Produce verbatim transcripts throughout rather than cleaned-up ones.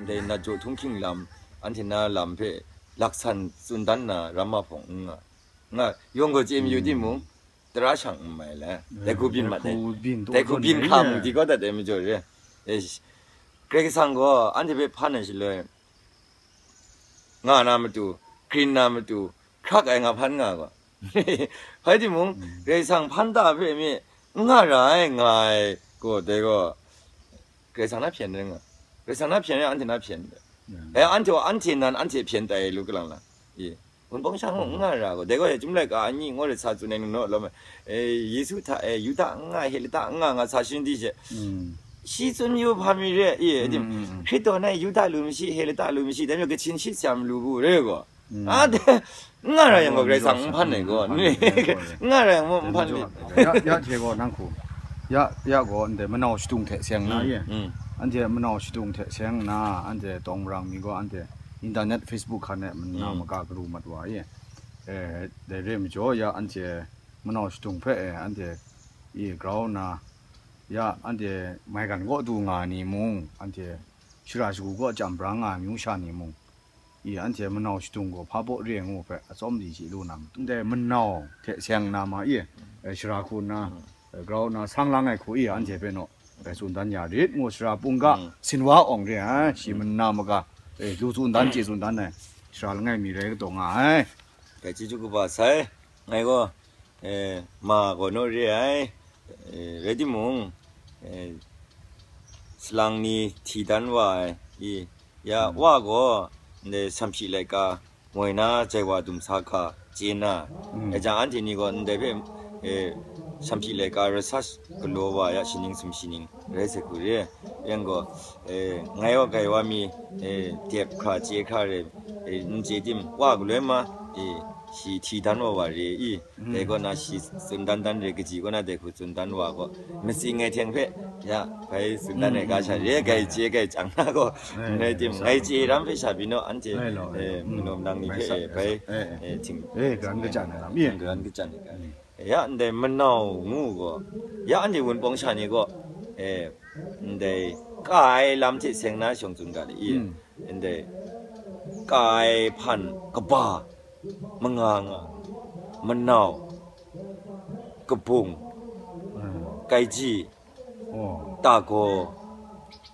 Dai na jaw htunghking lam, anhte na lam hpe laksan tsun dan na ram ma hpawng n nga, nga yawng gaw chye mayu timung, tara shang n mai le, dai hku byin mat dai, dai hku byin hkam di kau dat ai majaw re. Eh, Karai Kasang gaw anhte hpe hpan ai shaloi, nga na matu, grin na matu, hkrak ai nga hpan nga gaw. Bai timung, Karai Kasang hpan ta hpe mi n nga ra ai, nga ai gaw, dai gaw, Karai Kasang na hpyen rai nga. Karai Kasang na hpyen rai, anhte na hpyen rai. Eh, anhte wa, anhte nan, anhte hpyen tai lu kalang lang. Ye. Wunpawng sha hkawng n nga ra gaw, dai gaw, Chyum laika a ni ngaw ret sa tsun ai, nang naw lawm ai, eh, Yesu hta e, Yuda n nga, Heleta n nga, nga sa shin di she. Shi tsun yu hpa mi re, ye, tim, Hkristo na Yuda lu mashi, Heleta lu mashi, dai majaw kachin shi sya malu bu re gaw. A, de, n nga ra yang gaw, Karai Kasang n hpan ai gaw, n nga ra yang maw n hpan ni. Ya, ya hte gaw, nang hku, ya, ya gaw, ndai manau shadung hte seng na ye. Anhte manau shadung hte seng na, anhte tawng marang mi gaw, anhte internet, Facebook hkan e mana maga karu mat wa ye. Eh, dai re majaw, ya anhte manau shadung hpe, eh, anhte, i, grau na, ya anhte maigan kaw du nga ni mung, anhte shara shagu kaw chyam bra nga ai amyu sha ni mung, i, anhte manau shadung gaw hpa baw re ai ngu hpe, atsawm di chye lu na, ndai manau hte seng na ma i, eh, shara hku nna, eh, grau nna sang lang ai hku i, anhte hpe naw, eh, tsun dan ya rit ngu, shara pungga sinwa awng re ai, shi mana maga, eh, du tsun dan, chye tsun dan ai, shara langai mi rai kataw nga ai. Dai chyeju kaba sai, ngai gaw, eh, ma gaw naw re ai, eh, rai timung, eh, salang ni hti dan wa ai, i, ya, wa gaw, ndai Samhpyi laika moi na jai wa dumsa hka chye na, e jang anhte ni gaw ndai hpe, eh, Samhpyi laika research galaw wa ya, shi ning sumshi ning rai sai hku re, yang gaw, eh, ngai wa gai wa mi, eh, dep hkra chye hkra re, eh, n chye tim, wa galoi ma, eh, shi hti dan wa wa re i, dai kaw na shi tsun dan dan re, kaji kaw na dai hku tsun dan wa gaw, matsing ai hteng hpe, ya, bai tsun dan ai ga sha re, gai chye gai chyang na gaw, n rai tim, ngai chye ram hpe sha byin naw, anhte, eh, malawm nang ni hpe, eh, bai, eh, ting, eh, karan kachyan ai lam, eh, karan kachyan ai ga. Ya, ndai manau ngu gaw, ya, anhte Wunpawng sha ni gaw, eh, ndai ka ai lam hte seng na shawng tsun ga le i, ndai ka ai hpan kaba, manga nga, manau, kabung, kaiji, Oh. Tago,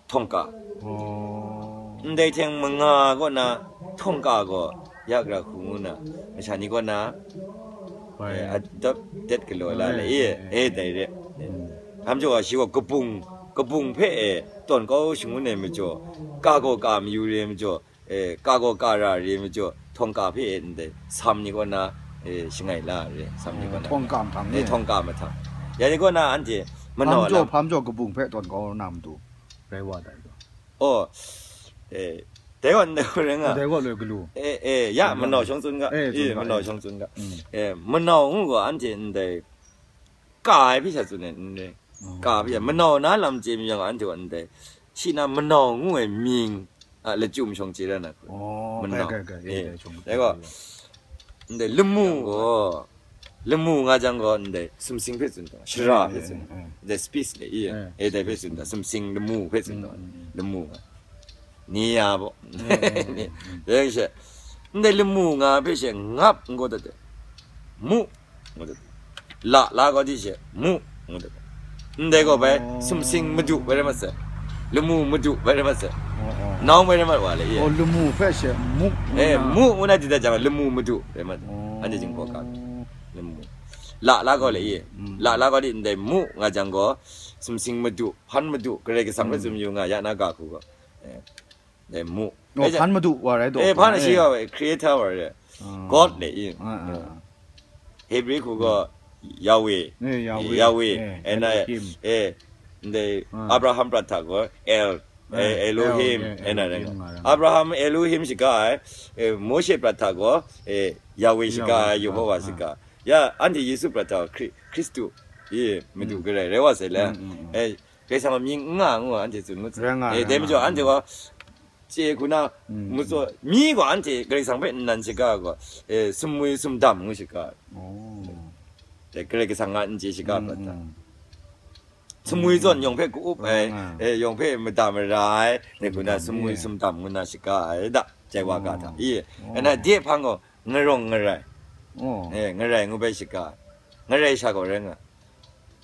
htawngka. Oh. Ndai hteng manga kaw na htawngka gaw ya gara hku ngu na, masha ni kaw na, bai, eh, adap det galaw la le, eh, eh, eh, eh, dai re. Hkam jaw wa shi gaw kabung, kabung hpe, eh, tawn kau shangun ai majaw, ka gaw ka mayu re majaw, eh, ka gaw ka ra re majaw, htawngka hpe ndai sam ni kaw na, eh, shangai la re, sam ni kaw na. Htawngka mahtang, eh, htawngka mahtang. Ya ni kaw na anhte manau hpam jaw, lam hpam jaw kabung hpe tawn kau na matu rai wa dai gaw. Oh, eh, dai wa ndai wa rai nga. Dai wa loi galu. Eh, eh, ya, manau shawng tsun ga. Eh, eh, manau shawng tsun ga. Mm. Eh, manau ngu gaw anhte ndai ka ai hpe sha tsun ai n rai. Ka hpe sha, manau na lam chye mi yang anhte wa ndai. Shi na manau ngu ai mying a lachyum shawng chye ra na hku. Oh, manau. Kai, kai, kai, eh, eh, dai gaw, ndai lamu gaw, lamu nga jang gaw, ndai sumsing hpe tsun taw, shara hpe tsun, eh, eh, ndai speech le i, eh, eh, dai hpe tsun taw, sumsing lamu hpe tsun taw, mm, mm, mm, lamu nga. Ni ya baw. Mm, mm, mm, mm. Dai she, ndai lamu nga hpe she ngap n gaw dat de. Mu, ngu dat. La, la gaw di she, mu, ngu dat. Ndai gaw bai, oh, sumsing madu bai rai mat sai. Lamu madu bai rai mat sai. Oh, oh. Nawng bai rai mat wa le, ye. Oh, lamu hpe she, mu, eh, ngu na, mu, ngu na di dat jang, lamu madu rai mat. Oh. Anhte jinggaw ka. Lamu. La, la gaw le, ye. Mm. La, la gaw di ndai mu, nga jang gaw, sumsing madu, hpan madu, Karai Kasang hpe, mm, tsun yu nga, ya na ga hku gaw. Eh. Dai mu. Oh, eh, hpan madu wa rai taw, eh, hpan, eh, shi gaw creator wa rai. Ah. God le i. Ah, ah, ah. Hebrew hku gaw Yahweh. Eh, Yahweh. Yahweh. Eh, and, eh, Elohim. Eh, ndai, ah, Abraham prat hta gaw El, ah, eh, Elohim, El, eh, and, eh, Elohim nga ra. Abraham Elohim shaga ai, eh, Moshe prat hta gaw, eh, Yahweh shaga ai, Yahweh shaga, Yehovah, ah, shaga. Ya, anhte Yesu prat hta Hkri-, Hkristu, ye, madu, mm, garai rai wa sai le. Mm, mm, mm. Eh, Karai Kasang mying n nga ngu anhte tsun ngut sai. Rai nga, eh, rai nga, dai majaw anhte gaw, chye hku na, mm, mu tsaw, mi gaw anhte Karai Kasang hpe nnan shaga gaw, eh, sumwi sumdam ngu shaga. Oh. Dai Karai Kasang a n chye shaga, mm, prat hta. Mm. Sumwi zawn yawng hpe ka-up ai, eh, yawng hpe mada mara ai, dai hku na sumwi sumdam ngu na shaga ai da, jai wa ga hta. I, ana de hpang gaw, ngarawng ngarai. Eh, ngarai ngu bai shaga ai. Ngarai sha gaw rai nga.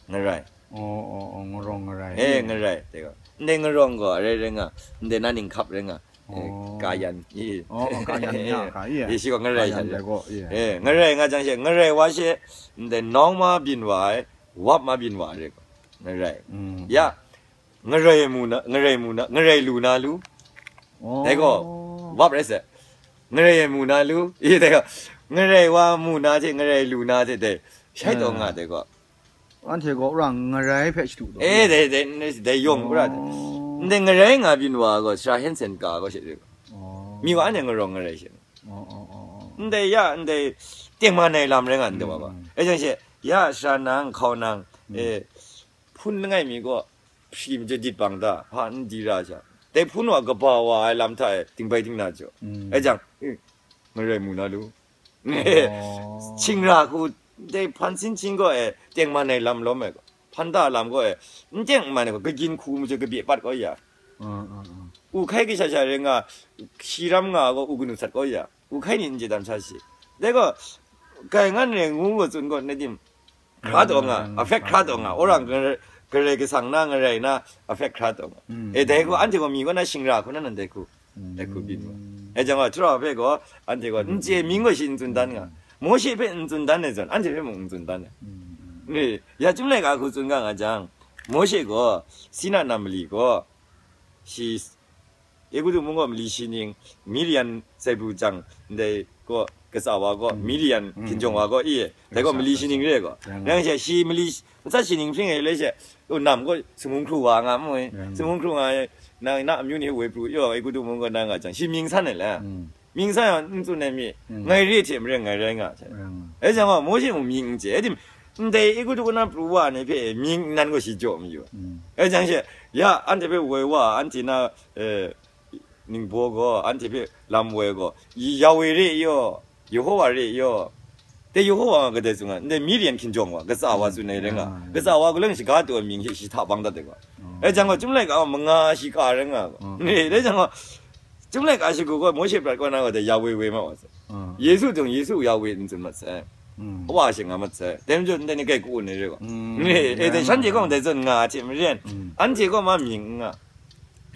Ngarai. Oh, oh, oh, ngarawng ngarai. Eh, ngarai. Dai gaw. Ndai ngarawng gaw, arai rai nga. Ndai na ning hkap rai nga. Eh, kayan. I. Oh, oh, kayan ya, ka, iya. I, shi gaw ngarai sha. Kayan dai gaw, iya. Eh, ngarai nga jang she, ngarai wa she, ndai nawng ma byin wa ai, wap ma byin wa ai rai gaw. Ngarai. Ya, ngarai mu na, ngarai mu na, ngarai lu na lu. Dai gaw, wap rai se. Ngarai mu na lu. I, dai gaw, ngarai wa mu na hte, ngarai lu na hte, dai. Shai taw nga, dai gaw. Anhte gaw wrang ngarai hpe shadu taw. Eh, dai, dai, dai yawng kura. Ndai ngarai nga byin wa gaw, sara hen sen ka gaw she. Mi wa anhte ngarawng ngarai she. Ndai ya, ndai tengman ai lam rai nga ndai wa gaw. E jang she, ya, sara nang, hkau nang, eh, hpun langai mi gaw, hpyi maja dit bang da, hpa n di ra sha. Dai hpun wa kaba wa ai lam hta e, dingbai dingna jaw. E jang, eh, ngarai mu na lu. Shingra hku, dai hpan sin hkying gaw e, tengman ai lam lawm ai gaw, hpan da lam gaw e, n teng n man ai gaw, kagyin hku majaw kabye pat gaw ya. U hkai kasha sha rai nga, shi ram nga gaw, u kanu sat gaw ya. U hkai ni n chye dan sha shi. Dai gaw, kai ngan rai ngu gaw tsun gaw, na tim, hkra taw nga, affect hkra taw nga, orang Karai Kasang na ngarai na affect hkra taw nga. E dai gaw, anhte gaw mi gaw na shingra hku na nan dai hku. Dai hku byin wa. E jang wa, htura hpe gaw, anhte gaw, n chye mying gaw shi n tsun dan nga. Mawshe hpe n tsun dan ai zawn, anhte hpe mung n tsun dan ai. Ni, ya chyum laika hku tsun ga nga jang, Mawshe gaw, Sina na mali gaw, shi, Egutu mung gaw mali shi ning, Midian zaibru jang, ndai gaw, katsa wa gaw, Midian hkinjawng wa gaw, i, dai gaw mali shi ning re gaw. Yang she, shi mali, matsat shi ning hpring ai le she, u nam gaw, sumung hkru wa nga mu, sumung hkru nga, nang na amyu ni hpe woi pru, yaw, Egutu mung gaw nang nga jang, shi mying san ai le. Mying san yang n tsun ai mi, ngai re hte maren ngai rai nga sai. Rai nga. Dai jang gaw, Mawshe mung mying n chye. E tim, ndai Egutu kaw na pru wa ni hpe mying nnan gaw shi jaw mayu. Dai jang she, ya, anhte hpe woi wa, anhte na, eh, ningbaw gaw, anhte hpe lam woi gaw, Yawe re yaw, Yehowa re yaw. Dai Yehowa nga kadai tsun nga, ndai Midian hkinjawng wa, katsa wa tsun ai rai nga. Katsa wa gaw lang shaga taw ai mying hte shi hta bang dat ai gaw. Dai jang gaw, chyum laika manga shi ka rai nga gaw. Dai jang gaw, Chyum laika shagu gaw Mawshe prat kaw na gaw dai Yawe woi ma wa sai. Yesu jung Yesu Yawe n tsun mat sai. Wa she nga mat sai. Dai majaw ndai ni kai ku-un ai re gaw. Ni, e, dai shanhte gaw dai zawn nga hte maren, anhte gaw ma mying n nga.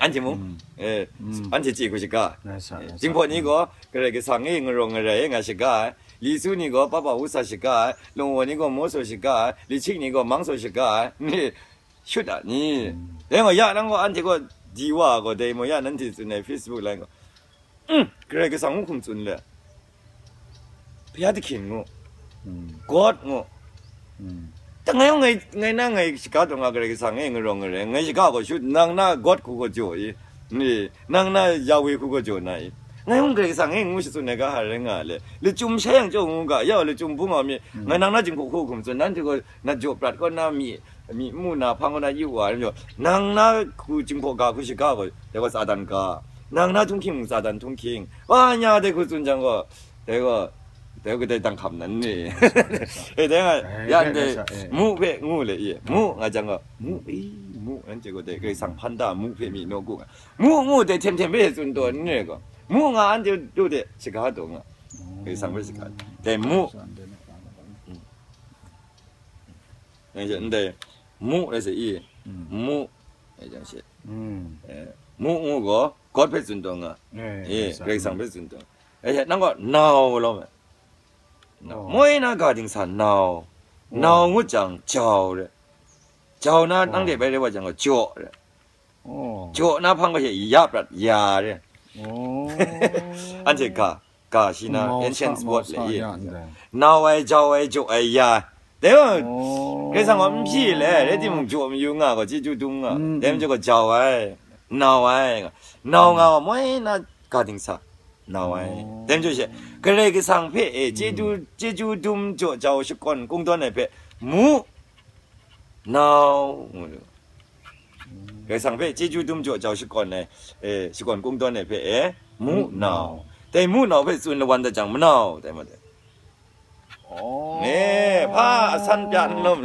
Anhte mung, eh, anhte chye hku shaga ai. Rai sa, eh, rai sa. Jinghpaw ni gaw Karai Kasang e ngarawng ngarai e nga shaga ai. Li su ni gaw papa wusa shaga ai. Lungwa ni gaw mawsaw shaga ai. Li chik ni gaw mangsaw shaga ai. Ni, shut a ni? Dai gaw ya nang gaw anhte gaw di wa gaw, dai maw ya nanhte tsun ai Facebook lai gaw, mm, Karai Kasang ngu hkum tsun le, Baya dahkyin ngu, God ngu. Dang ngai, ngai, ngai na ngai shaga taw nga Karai Kasang e ngarawng ngarai, ngai shaga gaw shut, nang na God hku gaw jaw i, ni, nang na Yawe hku gaw jaw na i, ngai mung Karai Kasang e ngu shatsun ai ga hpa rai nga le, lachyum shai yang chyawm ngu ga, ya lachyum bung wa mi, ngai nang na jinghku hku hkum tsun, nanhte gaw na jaw prat kaw na mi, mi mu na hpang kaw na yu wa ai majaw, nang na hku jinghpaw ga hku shaga gaw, dai gaw Satan ga, nang na htunghking mung Satan htunghking, wa nya dai hku tsun jang gaw, dai gaw, dai gaw dai dang hkam nan ni. Eh, dai nga, eh, ya dai ndai sa, eh, mu hpe ngu le, ye, mu nga jang gaw, mu, eh, mu, anhte gaw dai Karai Kasang hpan da mu hpe mi naw gu nga. Mu, mu, dai htem htem hpe tsun taw n re gaw. Mu nga anhte du de, shaga taw nga. Karai Kasang hpe shaga. Dai mu. Nang she ndai mu rai se i, mm, mu, e jang she. Mm. Eh, mu ngu gaw, God hpe tsun taw nga. Eh, eh, Karai Kasang hpe tsun taw. Eh, nang gaw nau law me. Nau. Oh. Moi na ga dingsa nau. Oh. Nau ngut jang, jau re. Jau na, oh, nang de bai re wa jang gaw, jaw re. Oh. Jaw na hpang gaw she ya prat, ya re. Oh. Anhte ga, ga shi na, oh, ancient word le, ye. Nau ai, jau ai, jaw ai, ya. Dai gaw, oh, Karai Kasang gaw n hpyi le, rai timung, jaw mayu nga gaw, chyeju dum nga. Mm, dai majaw gaw, jau ai, nau ai, nau nga gaw, moi na ga dingsa, nau ai. Oh. Dai majaw she, Karai Kasang hpe, e, chyeju, mm, chyeju dum jaw jau shakawn kungdawn ai hpe, mu, nau, ngu lu. Karai Kasang hpe chyeju dum jaw jau shakawn ai, e, shakawn kungdawn ai hpe, e, mu, mm, nau. Dai mu nau hpe tsun lawan dat jang, manau, dai ma dai. Ne, hpa asan pya n lawm.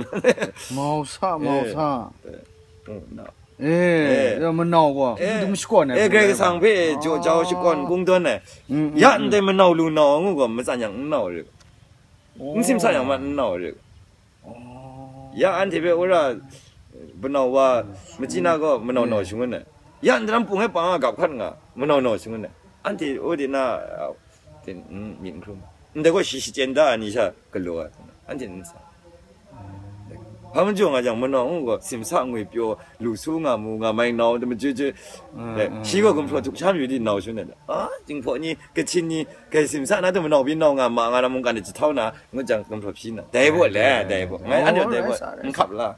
Mau sa, mau sa. Eh, ya manau gaw, eh, dum shakawn ai, eh, Karai Kasang hpe jaw jau shakawn kungdawn ai. Ya ndai manau lu nau ngu gaw, matsan yang n nau re. N simsa yang ma n nau re. Ya anhte hpe wora, manau wa, machyi na gaw manau nau shangun ai. Ya ndai lam pung e pang a gap hkat nga, manau nau shangun ai. Anhte o de na, a, ten, n, myit n hkrum. Ndai gaw shi shachyen da ai ni sha galaw ai, anhte n sa. Hpa majaw nga jang, manau ngu gaw, simsa ngwi pyaw, lu su nga mu, nga mai nau, dum jui jui. Shi gaw gumhpraw htuk sha mayu di nau shangun ai. A, Jinghpaw ni, Kachin ni, kai simsa na dum manau byin nau nga ma nga na mungkan de jahtau na, ngut jang gumhpraw hpyi na. Dai baw le, dai baw. Ngai anhte dai baw, n hkap la.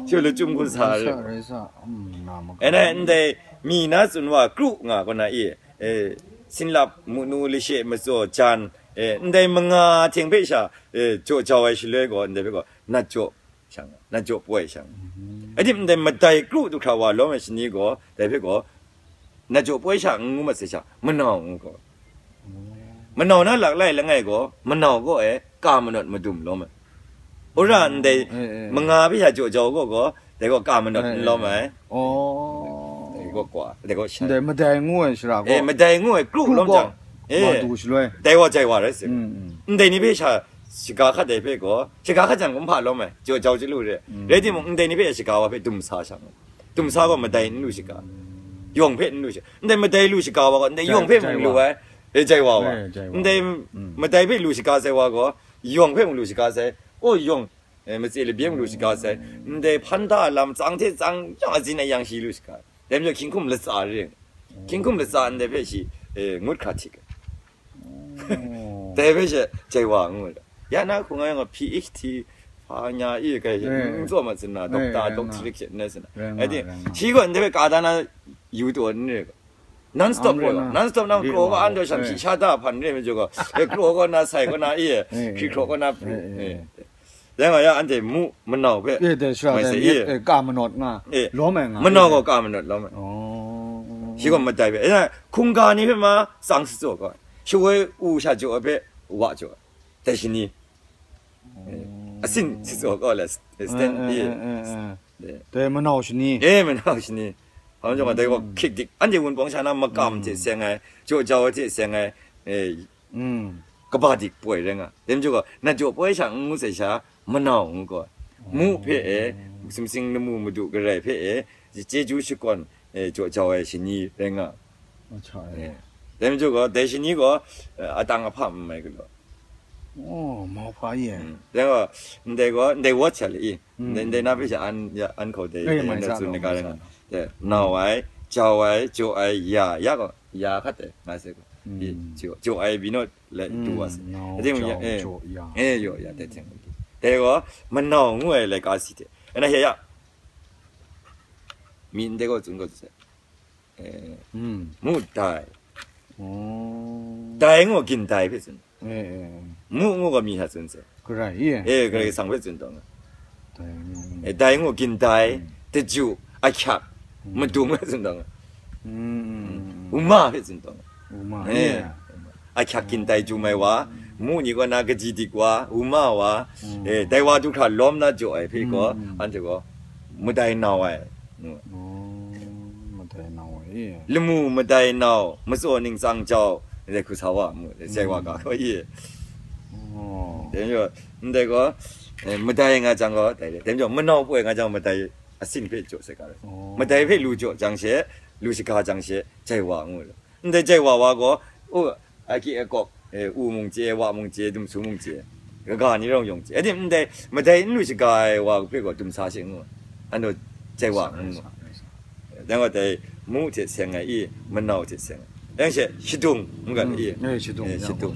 Shi lu chyum hku sa re. Rai sa, rai sa. Mm, na ma. E na ndai mi na tsun wa kru nga kaw na i, eh, sinlap, munu, lashe, matsaw, jan, eh, ndai manga hte hpe sha, eh, jaw jau ai shaloi gaw, ndai hpe gaw, nat jaw shang, nat jaw poi shang. Adim ndai madai kru du hkra wa lawm ai shani gaw, dai hpe gaw, nat jaw poi sha n ngu mat sai sha, manau ngu gaw. Manau na lak lai langai gaw, manau gaw e, ka manawt madum lawm ai. Ura ndai, eh, eh, manga hpe sha jaw jau gaw gaw, dai gaw ka manawt n lawm ai. Oh. Dai gaw kwa, dai gaw shai. Ndai madai ngu ai shara gaw. Eh, madai ngu ai kru lawm jang. Eh, wa du shaloi. Dai wa jai wa rai se. Mm, mm. Ndai ni hpe sha, shaga hkat dai hpe gaw, shaga hkat jang gaw n hpa lawm ai, jaw jau chyalu re. Mm. Rai timung, ndai ni hpe shaga wa hpe dum sa shang. Dum sa gaw madai n lu shaga. Yawng hpe n lu shaga. Ndai madai lu shaga wa gaw, ndai yawng hpe mung lu ai. Eh, jai wa wa. Eh, jai wa. Ndai madai hpe lu shaga sai wa gaw, yawng hpe mung lu shaga sai. O yawng, eh, matse labye mung lu shaga sai. Ndai hpan da lam, tsang hte tsang yawng azin ayang shi lu shaga. Dai majaw hkying hkum latsa re. Hkying hkum latsa ndai hpe shi, eh, ngut hkra htik ai. Oh. Dai hpe she, jai wa ngu ai. Ya na hku nga yang P H D hpa nya i kai she, eh, n tsaw ma tsun na, doctor, eh, doctorate she n rai tsun na. Rai nga, I think, rai nga. Shi gaw ndai hpe ka da na yu taw n re ga. Non stop gaw, non stop nang kraw gaw an daw sham shi sha da hpan re majaw gaw, eh, kraw gaw na sai gaw na i, eh, hkri hkraw gaw na pru, eh, eh. Dai nga ya anhte mu manau hpe, eh, dai shara mai dai sai myit, i, eh, ka manawt nga, eh, lawm ai nga, manau gaw ka manawt lawm ai. Oh. Shi gaw madai hpe, eh, hkungga ni hpe ma tsang shatsaw gaw, shawoi u sha jaw ai hpe wa jaw ai. Dai shani. Eh, asin shatsaw gaw le, stand, eh, eh, eh, eh, eh. Dai manau shani. Eh, manau shani. Hpa majaw nga dai gaw hkrik dik. Anhte Wunpawng sha na makam hte seng ai, jaw jau ai hte seng ai, eh, kaba dik poi rai nga. Dai majaw gaw, nat jaw poi sha n ngu sai sha, manau ngu gaw. Mu hpe e, sumsing lamu madu garai hpe e, chyeju shakawn, eh, jaw jau ai shani rai nga. Dai majaw gaw, dai shani gaw, eh, atang ahpa n mai galaw. Oh, mau hpa ye. Dai gaw, ndai gaw, ndai wat sha le i. Ndai, ndai na hpe sha an, ya, an hkau dai, eh, dai mai na sa tsun law, ni ga mai rai sa nga. Dai, nau ai, jau ai, jaw ai, ya, ya gaw, ya hkat dai, nga sai gaw. I, jaw, jaw ai, binawt, lai, du wa sai. Nau, I think, jau, ya, eh, jaw, ya. Eh, yaw, ya, dai hte. Dai gaw, manau ngu ai laika si hte. Ana he ya. Mi ndai gaw tsun gaw sai. Eh, mu dai. Oh. Dai ngu gin dai hpe tsun. Eh, eh, eh. Mu ngu gaw mi hta tsun sai. Karai, i? Eh, Karai Kasang hpe tsun taw nga. Dai ngu. Eh, dai ngu gin dai, daju, ahkyak, madung hpe tsun taw nga. Uma hpe tsun taw nga. Uma, eh, i? Ahkyak gin dai jum ai wa, mu ni kaw na kaji dik wa, uma wa, eh, dai wa du hkra lawm na jaw ai hpe gaw, anhte gaw, madai nau ai. Oh, madai nau ai. Lamu madai nau, matsaw ning tsang jau, dai hku sa wa mu, dai jai wa ga gaw i. Oh. Dai majaw, ndai gaw, eh, madai nga jang gaw, dai, dai majaw, manau poi nga jang madai asin hpe jaw sai ga rai. Oh. Madai hpe lu jaw jang she, lu shaga jang she, jai wa ngu. Ndai jai wa wa gaw, u, akyi akawk, eh, u mung chye, wa mung chye, dumsu mung chye, kaga ni rawng yawng chye. Adim ndai, madai n lu shaga ai wa hpe gaw dumsa she ngu, anhte jai wa ngu. Dang wa dai, mu hte seng ai i, manau hte seng ai. Yang she, shadung, ngu ga i. Eh, shadung, eh, ya. Shadung.